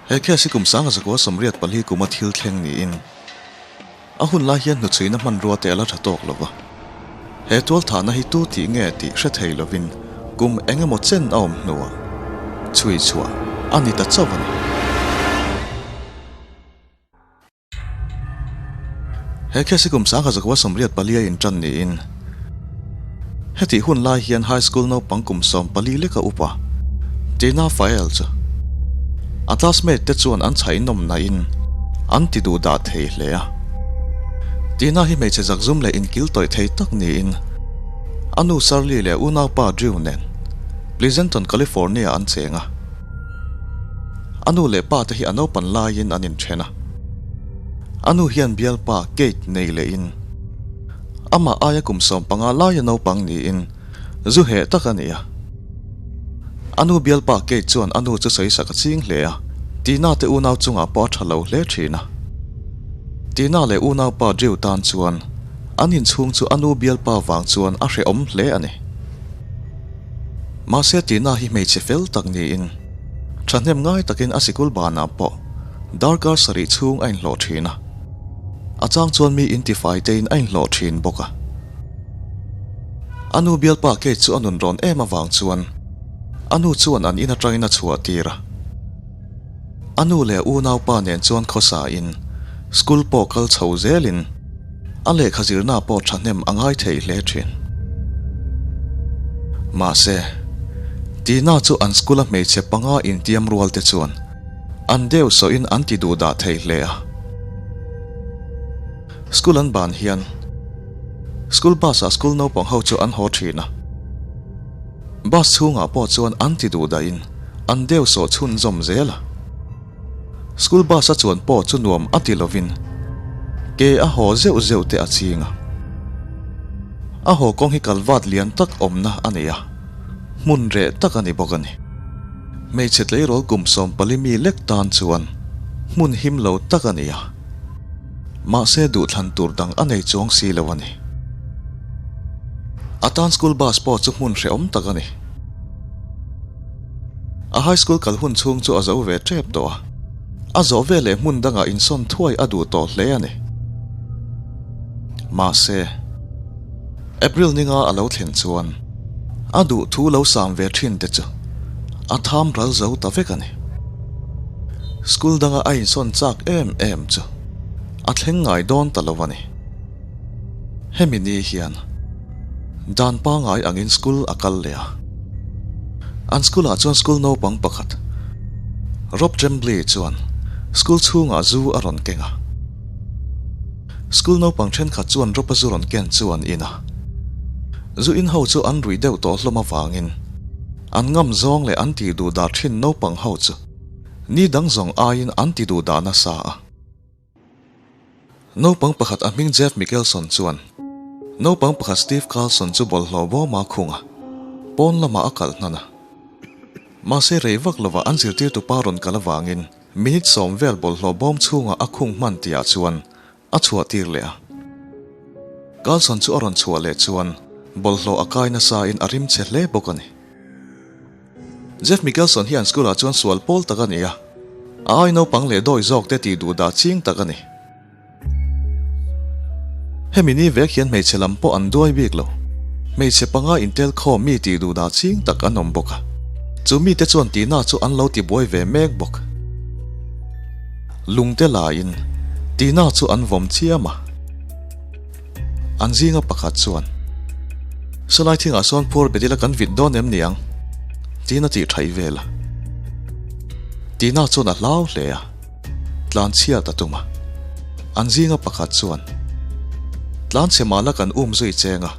He case hi kum 1984 kuma thil thleng niin a hun lai hian hnuchhuina hmanrua te a la tha tawk lo va. He tualthahna hi tu tih nge tih hre thei lovin kum eng emaw chen a awm hnuah chhui chhuah a ni ta chauh a ni. He case hi kum 1984 a intan niin hetih hun lai hian high school naupang kum 14 leka upa Tina Fael chu a classmate te chuan an chhaih nawm nain an ti duh dah thei hle a. Tina hi hmeichhe zakzum leh inkil tawih thei tak niin a nu Shirley leh unaupa Drew nen Pleasanton, California an cheng a. A nu leh pa te hi a naupan laiin an inthen a. A nu hian bialpa Kate nei lehin amah aia kum 15 laia naupang niin zu heh tak a ni a. A nu bialpa Kate chuan a nu chu sawisak a ching hle a, Tina te unau chungah pawh a tha lo hle thin a. Tina leh unaupa Drew tan chuan an inchhung chu a nu bialpa vang chuan a hrehawm hle a ni. Mahse Tina hi hmeichhe fel tak niin thahnem ngai takin a sikul banah pawh darkar sarih chhung a inhlawh thin a, a chang chuan mi intifai tein a inhlawh thin bawk a. A nu bialpa Kate chu a nun rawn em avang chuan a nu chuan an in atangin a chhuah tir a. A nu leh unaupa nen chuan khawsa in school pawh kal chho zelin a lehkha zirna pawh thahnem a ngai thei hle thin. Mahse, Tina chu an school a hmeichhe panga intiam rual te chuan an deuh sawhin an ti duh dah thei hle a. School an ban hian school bus ah school naupang ho chu an haw thin a. Bus chhungah pawh chuan an ti duh dahin an deuh sawh chhunzawm zel a. School bus a chuan pawh chu nuam a ti lovin ke a haw zeuh zeuh te a ching a. A haw kawng hi kalvat lian tak awmna a nei a, hmun reh tak a ni bawk a ni. Hmeichhe tleirawl kum 14 mi lek tan chuan hmun him lo tak a ni a. Mahse duhthlan tur dang a nei chuang si lo a ni. A tan school bus pawh chu hmun hrehawm tak a ni. A high school kal hun chhung chu a zo ve tep tawh a, a zawh ve leh hmun dangah insawn thuai a duh tawh hle a ni. Mahse, April ninga a lo thlen chuan a duh thu lo sam ve thin te chu a tham ral zo ta vek a ni. School danga a insawn chak em em chu a thleng ngai dawn ta lo a ni. Hemi ni hian dan pangai angin school a kal leh a. An school ah chuan school naupang pakhat Rob Tremblay chuan school chhungah zu a rawn keng a. School naupang thenkhat chuan Rob a zu rawn ken chu an in a. Zu in ho chu an ruih deuh tawh hlawm avangin an ngam zawng leh an tih duh dah thin naupang ho chu ni dang zawng aiin an ti duh dah nasa a. Naupang pakhat a hming Jeff Mickelson chuan naupang pakhat Steve Carlson chu bawlhhlawh bawma khung a, pawn lamah a kalh hnan a. Mahse rei vak lovah an zirtirtu pa rawn kal avangin minute 10 vel bawlhhlawh bawm chhungah a khung hman tihah chuan a chhuah tir leh a. Carlson chu a rawn chhuah leh chuan bawlhhlawh a kai nasa in a rim chhe hle bawk a ni. Jeff Mickelson hi an school ah chuan sual pawl tak a ni a, a ai naupang leh dawi zawk te tih duh dah ching tak a ni. Hemi ni vek hian hmeichhe lam pawh an duai bik lo. Hmeichhe panga intel khawm mi tih duh dah ching tak an awm bawk a, chu mite chuan Tina chu an lo ti buai ve mek bawk. Lungte laiin Tina chu an vawm chiam a. An zinga pakhat chuan, Sawlai thingah sawn phuar bet ila kan vit dawn em ni ang? tiin a tih thaih vel a. Tina chuan a hlau hle a, tlan chhiat a tum a. An zinga pakhat chuan, Tlan chhe mahla kan um zui cheng a,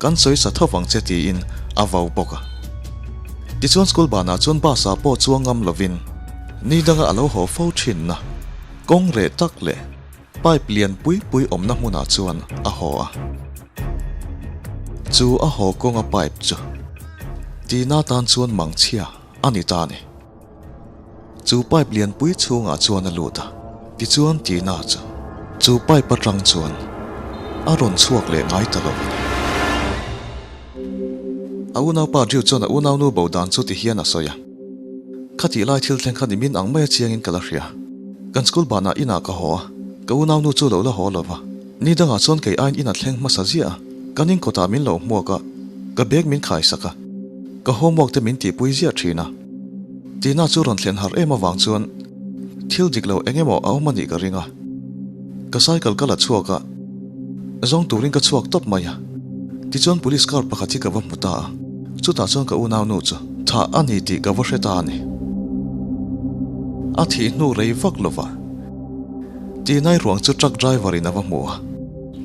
kan sawi sa tho vang che tiin a vau bawk a. Tichuan school banah chuan bus ah pawh chuang ngam lovin ni danga a lo haw fo thinna kawng reh tak leh Pipe lian pui pui awmna hmunah chuan a haw a. Chu a haw kawnga pipe chu Tina tan chuan mangchhia a ni ta a ni. Chu pipe lian pui chhungah chuan a lut a, tichuan Tina chu chu pipe atang chuan a rawn chhuak leh ngai ta lo a ni. A unaupa Drew chuan a unaunu bo dan chu ti hian a sawi a. Khatih lai thil thleng kha nimin ang maia chiangin ka la hria. Kan school banah inah ka haw a, ka unaunu chu lo la haw lo va. Ni dangah chuan kei aiin ina thleng hmasa ziah a, kan inkawtah min lo hmuak a, ka bag min khaisak a, ka homework te min tihpui ziah thin a. Tina chu rawn thlen harh em avang chuan thil dik lo eng emaw a awm a nih ka ring a, ka cycle ka la chhuak a, zawng turin ka chhuak tawp mai a. Tichuan police car pakhat hi ka va hmu ta a, chutah chuan ka unaunu chu thah a ni tih ka va hre ta a ni. A thih hnu rei vak lova Tinai ruang chu truck driver in a va hmu a,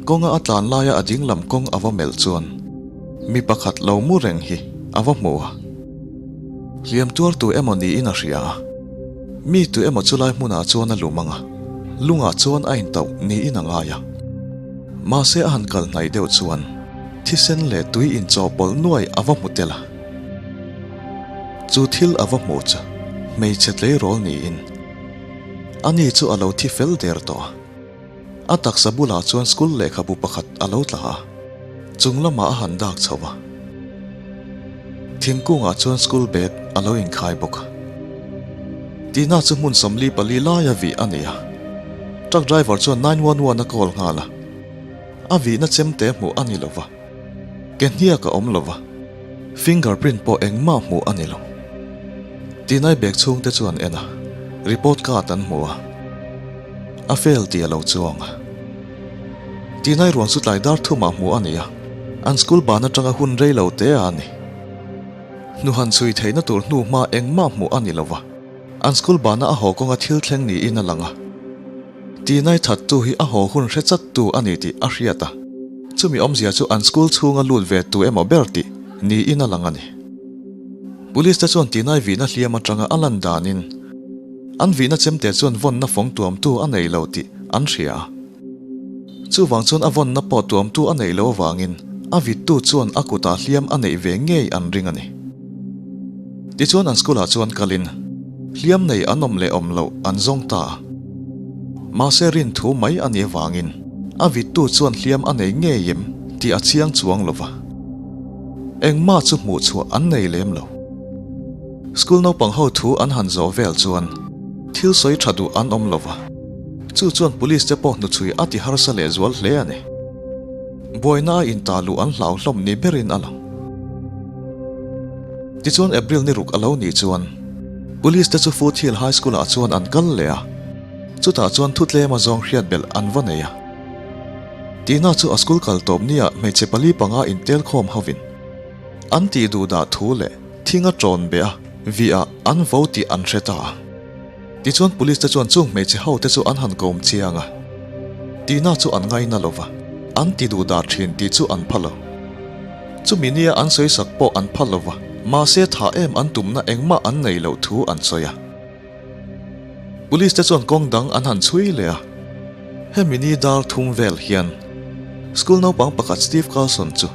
kawnga a tlan laia a ding lam kawng a va melh chuan mi pakhat lo mu reng hi a va hmu a. Hliam tuar tu emaw niin a hria a, mi tu emaw chulai hmunah chuan a lum ang a, lungah chuan a intauh niin a ngai a. Mahse a han kal hnaih deuh chuan thisen leh tui inchawhpawlh nuai a va hmu tel a. Chu thil a va hmuh chu hmeichhe tleirawl niin ani chu a lo thi fel der tawh a. A taksa bulah chuan school lehkhabu pakhat a lo tla a, chung lamah a han dak chho a. Thingkungah chuan school bag a lo inkhai bawk a. Tina chu hmun 44 laia vih a ni a. Truck driver chuan 911 a call nghal a. A vihna chemte hmuh a ni lo va. Ke hniak a awm lo va. Finger print pawh engmah hmuh a ni lo. Tinai bag chhungte chu an en a, report card an hmu a. A fail tih a lo chuang a. Tinai ruang chu tlai dar thumah hmuh a ni a, an school ban atanga hun rei lo te a ni. Hnuhan chhui theihna tur hnu hma engmah hmuh a ni lo va. An school bana a haw kawnga thil thleng niin a lang a. Tinai thattu hi a haw hun hre chattu a ni tih a hriat a, chumi awmzia chu an school chhunga lut ve tu emaw ber tih niin a lang a ni. Police te chuan Tinai vihna hliam atanga a lan danin an vihna chemte chuan vawnna fawng tuamtu a nei lo tih an hria a. Chuvang chuan a vawnna pawh tuamtu a neih loh avangin a vittu chuan a kutah hliam a neih ve ngei an ring a ni. Tichuan an school ah chuan kalin hliam nei an awm leh awm loh an zawng ta a. Mahse rin thu mai a nih avangin a vittu chuan hliam a nei ngei em tih a chiang chuang lo va. Engmah chu hmuh chhuah an nei lem lo. School naupang ho thu an han zawh vel chuan thil sawi tha duh an awm lo va. Chu chuan police te pawh hnuchhui a ti harsa leh zual hle a ni. Buaina a intah luh an hlau hlawm ni berin a lang. Tichuan April ni ruk a lo nih chuan Police te chu Foothill High School ah chuan an kal leh a, chutah chuan thutlem a zawng hriat belh an va nei a. Tina chu a school kal tawp nia hmeichhe pali panga intel khawm hovin an tih duh dah thu leh thing a tawn beh a, vih ah an vo tih an hre ta a. Tichuan police te chuan chung hmeichhe ho te chu an han kawm chiang a, Tina chu an ngaina lo va, an ti duh dah thin tih chu an phal lo. Chumi nia an sawi sak pawh an phal lo va, mahse tha em an tumna engmah an nei loh thu an sawi a. Police te chuan kawng dang an han chhui leh a, hemi ni dar thum vel hian school naupang pakhat Steve Carlson chu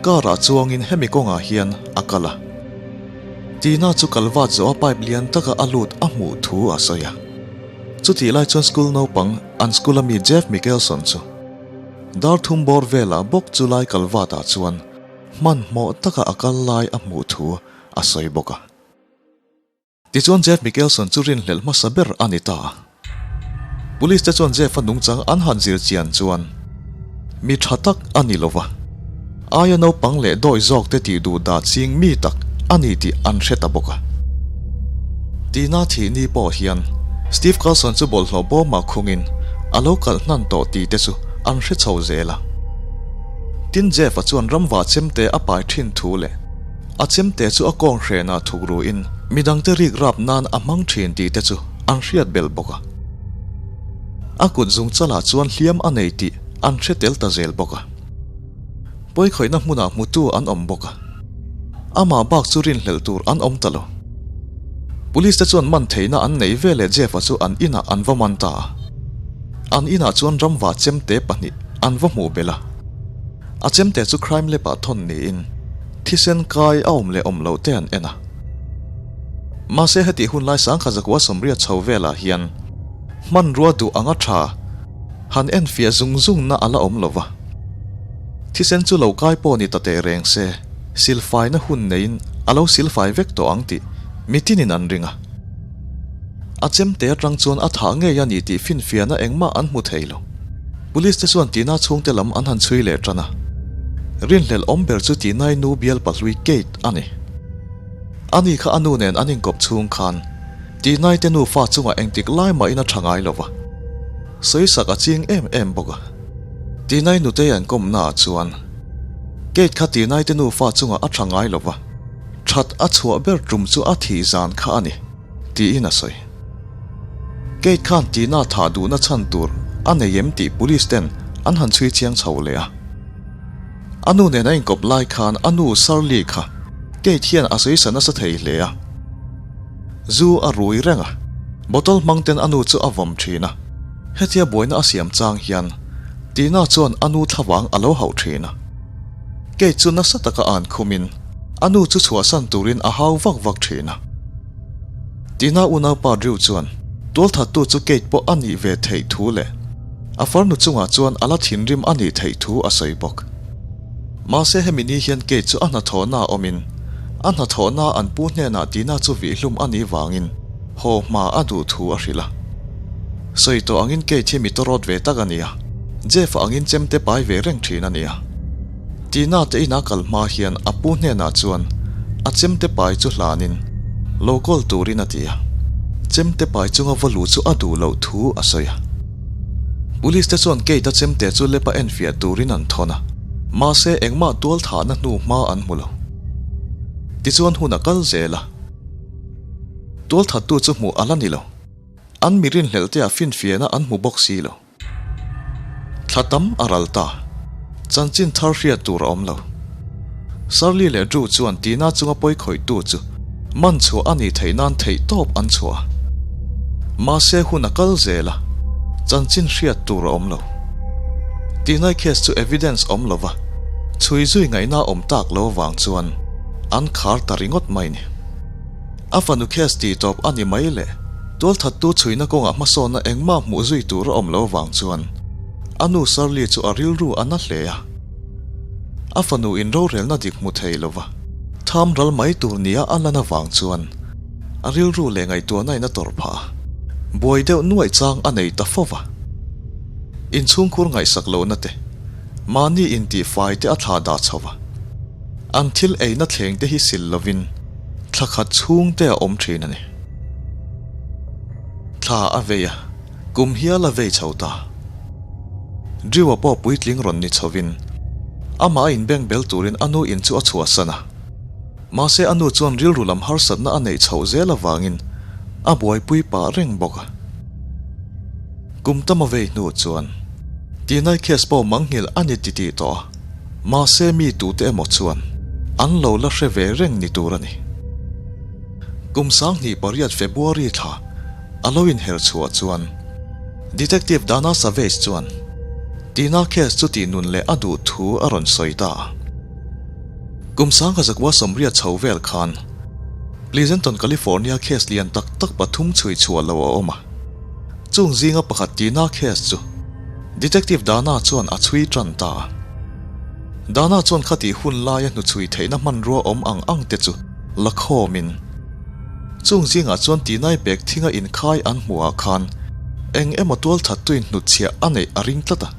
car ah chuangin hemi kawngah hian a kal a. Tina chu kalvat zawh a pipe lian taka a lut a hmuh thu a sawi a. Chutih lai chuan school naupang an school ami Jeff Mickelson chu dar thum bawr velah bawk chu lai kalvat ah chuan hmanhmawh taka a kal lai a hmuh thu a sawi bawk a. Tichuan Jeff Mickelson chu rinhlelh hmasa ber a ni ta a. Police te chuan Jeff-a nungchang an han zir chian chuan mi tha tak a ni lo va, aia naupang leh dawi zawk te tih duh dah ching mi tak a ni tih an hre ta bawk a. Tina thih ni pawh hian Steve Carlson chu bawlhhlawh bawmah khungin a lo kalh hnan tawh tih te chu an hre chho zel a. Tin Jeff-a chuan ramvah chemte a pai thin thu leh A chemte chu a kawng hrenah thuk ruin midangte rik rap nan a hmang thin tih te chu an hriat belh bawk a. A kut zung chalah chuan hliam a nei tih an hre tel ta zel bawk a. Pawikhawihna hmunah hmutu an awm bawk a. Amah bak chu rinhlelh tur an awm ta lo. Police te chuan man theihna an nei veleh Jeff-a chu an inah an va man ta a. An inah chuan ramva chemte pahnih an va hmuh belh a. A chemte chu crime lab ah thawn niin thisen kai a awm leh awm loh te an en a. Mahse hetih hun lai sangkha zakua sawmriat chho velah hian hmanrua duh anga tha han en fiah zung zung na a la awm lo va. Thisen chu lo kai pawh ni ta teh reng se silfaina hun neiin a lo silfai vek tawh ang tih mitinin an ring a. A chemte atang chuan a thah ngei a ni tih finfiahna engmah an hmu thei lo. Police te chuan Tina chhungte lam an han chhui leh tan a. Rinhlelh awm ber chu Tinai nu bial pahlui Kate a ni. Ani kha a nu nen an inkawp chhung khan Tinai te nufa chungah engtik lai mahin a tha ngai lo va. Sawisak a ching em em bawk a. Tinai nutei an kawmna ah chuan Kate kha Tinai te nufa chungah a tha ngai lo va, that a chhuah ber tum chu a thih zan kha a ni, tiin a sawi. Kate khan Tina thah duhna chhan tur a nei em tih police ten an han chhui chiang chho leh a. A nu nen a inkawp lai khan a nu Shirley kha Kate hian a sawi sa nasa thei hle a. Zu a rui reng a, bottle hmang ten a nu chu a vawm thin a. Hetia buaina a siam chang hian Tina chuan a nu thlavang a lo hauh thin a. Kate chu nasa taka an khumin a nu chu chhuahsan turin a hau vak vak thin a. Tina unaupa Drew chuan tualthattu chu Kate pawh a nih ve theih thu leh a farnu chungah chuan a la thinrim a nih theih thu a sawi bawk. Mahse hemi ni hian Kate chu a hnathawhna a awmin a hnathawhna an pu hnenah Tina chu vihhlum a nih vangin haw hma a duh thu a hrilh a. Sawi tawh angin Kate hi mi tawrawt ve tak a ni a, Jeff-a angin chemte pai ve reng thin a ni a. Tina te ina kal hma hian a pu hnenah chuan a chemte pai chu hlanin lo kawl turin a ti a, chemte pai chunga va luh chu a duh loh thu a sawi a. Police te chuan Kate-a chemte chu lep a enfiah turin an thawn a, mahse engmah tual thahna hnu hma an hmu lo. Tichuan hun a kal zel a, tualthattu chu hmuh a la ni lo. An mi rinhlelh te ah finfiahna an hmu bawk si lo. Thla tam a ral ta. Chanchin thar hriat tur a awm lo. Shirley leh Drew chuan Tina chunga pawi khawihtu chu man chhuah a nih theih nan theih tawp an chhuah a. Mahse hun a kal zel a, chanchin hriat tur a awm lo. Tina case chu evidence awm lova chhui zui ngaihna awm tak lo avang chuan an khar ta ringawt mai ni. A fanu case tih tawp a ni mai le. Tualthattu chhuina kawngah hmasawnna engmah hmuh zui tur a awm lo vang chuan a nu Shirley chu a rilru a na hle a. A fanu in rorelna dik hmu thei lova tham ral mai tur nia a lan avang chuan a rilru leh ngaihtuahna in a tawrh phah a, buai deuh nuaih chang a nei ta fo va. Inchhungkhur ngaihsak lohna te, mahni intihfai te a thlah dah chho va. An thil eina thleng te hi sil lovin thla khat chhung te a awm thin a ni. Thla a vei a, kum hial a vei chho ta. Drew-a pawh puitling rawn ni chhovin amah a inbeng bel turin a nu in chu a chhuahsan a. Mahse a nu chuan rilru lam harsatna a neih chhoh zel avangin a buaipui pah reng bawk a. Kum tam a vei hnu chuan Tinai case pawh manghilh a ni titih tawh a. Mahse mi tute emaw chuan an lo la hre ve reng ni tur a ni. Kum 2008 February thla a lo inher chhuah chuan Detective Dana Savage chuan Tina case chu tih nun leh a duh thu a rawn sawi ta a. Kum 1980 chho vel khan Pleasanton, California case lian tak tak pathum chhui chhuah lo a awm a. Chung zinga pakhat Tina case chu Detective Dana chuan a chhui tan ta a. Dana chuan khatih hun laia hnuchhui theihna hmanrua awm ang ang te chu la khawmin, chung zingah chuan Tinai bag thinga inkhai an hmuhah khan eng emaw tualthattuin hnutchhiah a neih a ring tlat a.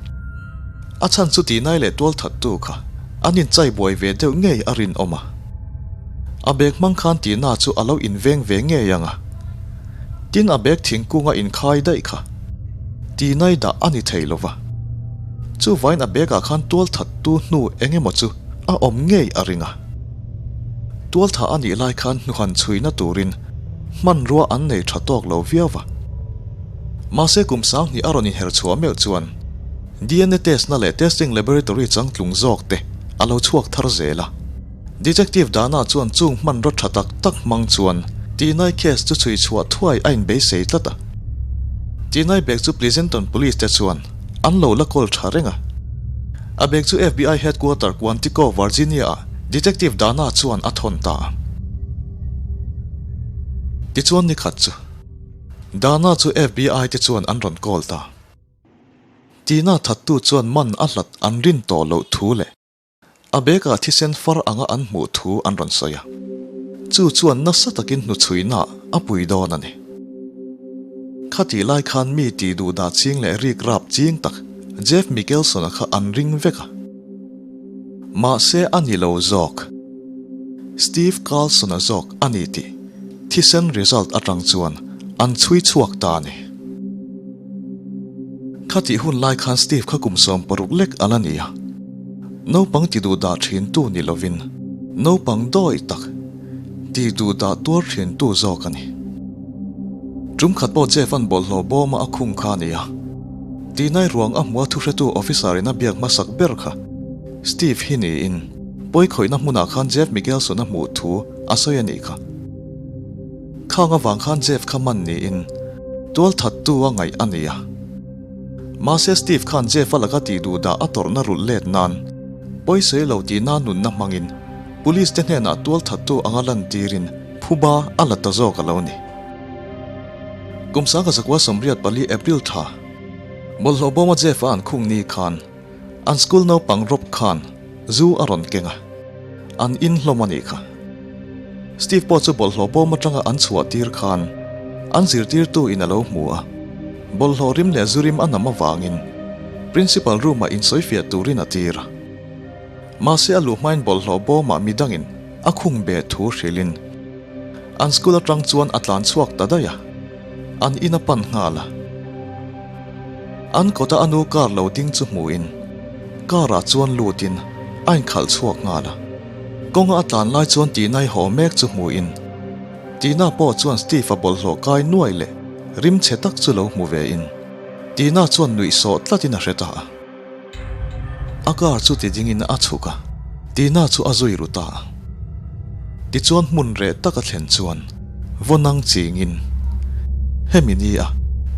A chhan chu Tinai leh tualthattu kha an inchai buai ve deuh ngei a rinawm a. A bag hmang khan Tina chu a lo inveng ve ngei ang a. Tin a bag thingkunga inkhai daih kha Tinai dah a ni thei lo va. Chuvain a bag ah khan tualthattu hnu eng emaw chu a awm ngei a ring a. Tualtha a nih lai khan hnuhan chhuina turin hmanrua an nei tha tawk lo viau va. Mahse kum 2000 a rawn inher chhuah meuh chuan DNA test na leh testing laboratory changtlung zawk te a lo chhuak thar zel a. Detective Dana chuan chung hmanraw tha tak tak hmang chuan Tinai case chu chhui chhuah thuai a inbeisei tlat a. Tinai bag chu Pleasanton Police te chuan an lo la kawl tha reng a. A bag chu FBI headquarter Quantico, Virginia ah Detective Dana chuan a thawn ta a. Tichuan nikhat chu Dana chu FBI te chuan an rawn call ta. Tina thattu chuan man a hlat an rin tawh loh thu leh A bag ah thisen far anga an hmuh thu an rawn sawi a, chu chuan nasa takin hnuchhuina a pui dawn a ni. Khatih lai khan mi tih duh dah ching leh rik rap ching tak Jeff Mickelson-a kha an ring vek a. Mahse a ni lo zawk. Steve Carlson-a zawk a ni tih thisen result atang chuan an chhui chhuak ta a ni. Khatih hun lai khan Steve kha kum 60 lek a la ni a. Naupang ti duh dah thintu ni lovin naupang dawi tak ti duh dah tuar thintu zawk a ni. Tum khat pawh Jeff an bawlhhlawh bawma a khung kha a ni a. Tinai ruang a hmua thuhretu officer in a biak hmasak ber kha Steve hi niin pawi khawihna hmunah khan Jeff Mickelson a hmuh thu a sawi a nih kha. Khang avang khan Jeff kha man niin tualthattu a ngaih a ni a. Mahse Steve khan Jeff a laka tih duh dah a tawrhna rulh let nan pawisawi lo tihna nunna hmangin Police te hnenah tualthattu anga lantirin phuba a la ta zawk a lo ni. Kum 1984 April thla, bawlhhlawh bawma Jeff-a an khung ni khan an school naupang Rob khan zu a rawn keng a, an in hlawm a nih kha. Steve pawh chu bawlhhlawh bawm atanga an chhuah tir khan an zirtirtu in a lo hmu a, bawlhhlawh rim leh zu rim a nam avangin principal room-ah insawifiah turin a tir a. Mahse a luh hmain bawlhhlawh bawmah midangin a khung be thu hrilhin an school atang chuan a tlan chhuak ta daih a, an in a pan nghal a. An kawta a nu car lo ding chu hmuhin car ah chuan lutin a inkhalh chhuak nghal a. Kawnga a tlan lai chuan Tina-i haw mek chu hmuhin Tina pawh chuan Steve-a bawlhhlawh kai nuai leh rim chhe tak chu lo hmu vein Tina chuan nuihsawh tlatin a hre ta a. A car chu ti dingin a chhuk a, Tina chu a zui ru ta a. Tichuan hmun reh tak a thlen chuan vawnang chingin hemi ni a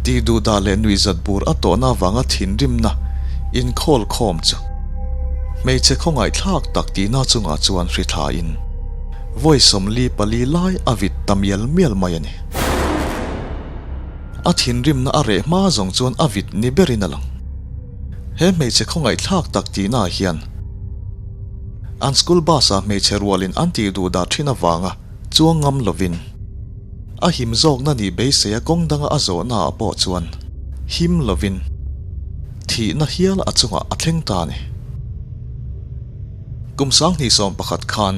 tih duh dah leh nuihzat bur a tawhna avanga thinrimna inkhawl khawm chu hmeichhe khawngaihthlak tak Tina chungah chuan hri thlain vawi 44 lai a vit ta mial mial mai a ni. A thinrimna a reh hma zawng chuan a vit ni berin a lang. He hmeichhe khawngaihthlak tak tihnaah hian an school bus-ah hmeichhe rualin an tih duh dah thin avanga chuang ngam lovin a him zawkna nih beiseia kawng danga a zawhnaah pawh chuan him lovin thihna hial a chungah a thleng ta a ni. Kum 2011 khan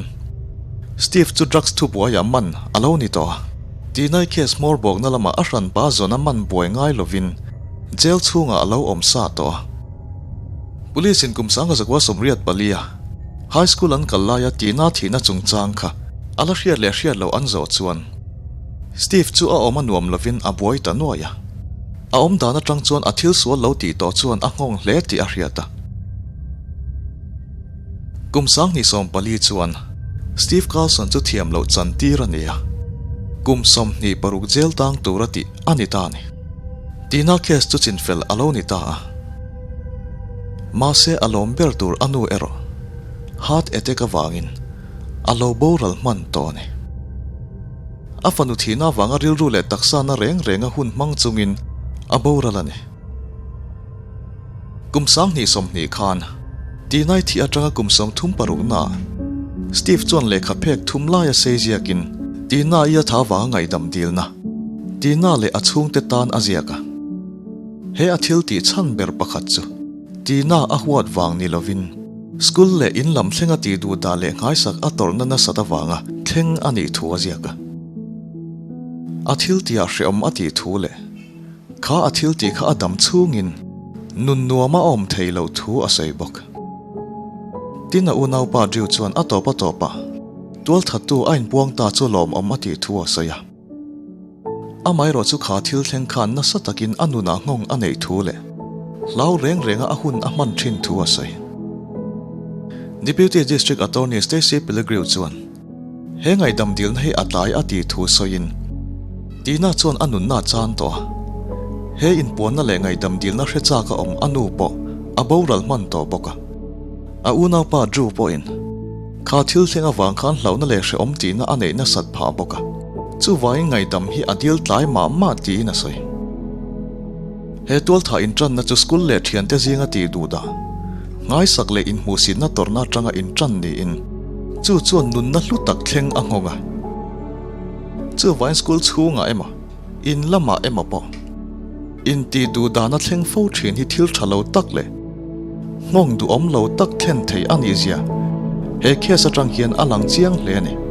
Steve chu drugs thubuaiah man a lo ni tawh a. Tinai case hmawr bawkna lamah a hranpa zawna man buai ngai lovin jail chhungah a lo awm sa tawh a. Police in kum 1984 a high school an kal laia Tina thihna chungchang kha a la hriat leh hriat loh an zawh chuan Steve chu a awm a nuam lovin a buai ta nuai a. A awm dan atang chuan a thil sual lo tih tawh chuan a nghawng hle tih a hriat a. Kum 2014 chuan Steve Carlson chu thiam loh chan tir a ni a, kum 26 jail tang tura tih a ni ta a ni. Tina case chu chinfel a lo ni ta a. Mahse a lawm ber tur a nu erawh heart attack avangin a lo boral hman tawh a ni. A fanu thihna avanga rilru leh taksa na reng renga hun hmang chungin a boral a ni. Kum 2020 khan Tinai thih atanga kum 36 naah Steve chuan lehkha phek thum laia sei ziakin Tina-i a tha vanga ngaihdam dilna Tina leh a chhungte tan a ziak a. He a thil tih chhan ber pakhat chu Tina a huat vang ni lovin school leh in lam thlenga tih duh dah leh nghaisak a tawrhna nasat avanga thleng a nih thu a ziak a. A thil tihah hrehawm a tih thu leh Kha a thil tih kha a dam chhungin nun nuam a awm thei loh thu a sawi bawk. Tin a unaupa Drew chuan a tawp a tawp a, tualthattu a inpuang ta chu lawmawm a tih thu a sawi a. Amaherawh chu kha thil thleng khan nasa takin a nunah nghawng a neih thu leh hlau reng renga a hun a hman thin thu a sawi. Deputy District Attorney Stacey Pellegriu chuan, He ngaihdam dilna hi a tlai a tih thu sawiin Tina chuan a nunna a chan tawh a. He inpuanna leh ngaihdam dilna hre chak a awm a nu pawh a boral hman tawh bawk a. A unaupa Drew pawhin kha thil thleng avang khan hlauhna leh hrehawm tihna a neih nasat phah bawk a. Chuvangin ngaihdam hi a dil tlai mah mah tiin a sawi. He tualthah inṭanna chu school leh ṭhiante zinga tih duh dah, nghaisak leh inhmuhsitna tawrhna aṭanga inṭan niin chu chuan nunna hlu tak thleng a nghawng a. Chuvangin school chhungah emaw, in lamah emaw pawh. Intih duh dana thleng fo thin hi thil tha lo tak leh nghawng duhawm lo tak thlen thei a nih zia he case atang hian a lang chiang hle a ni.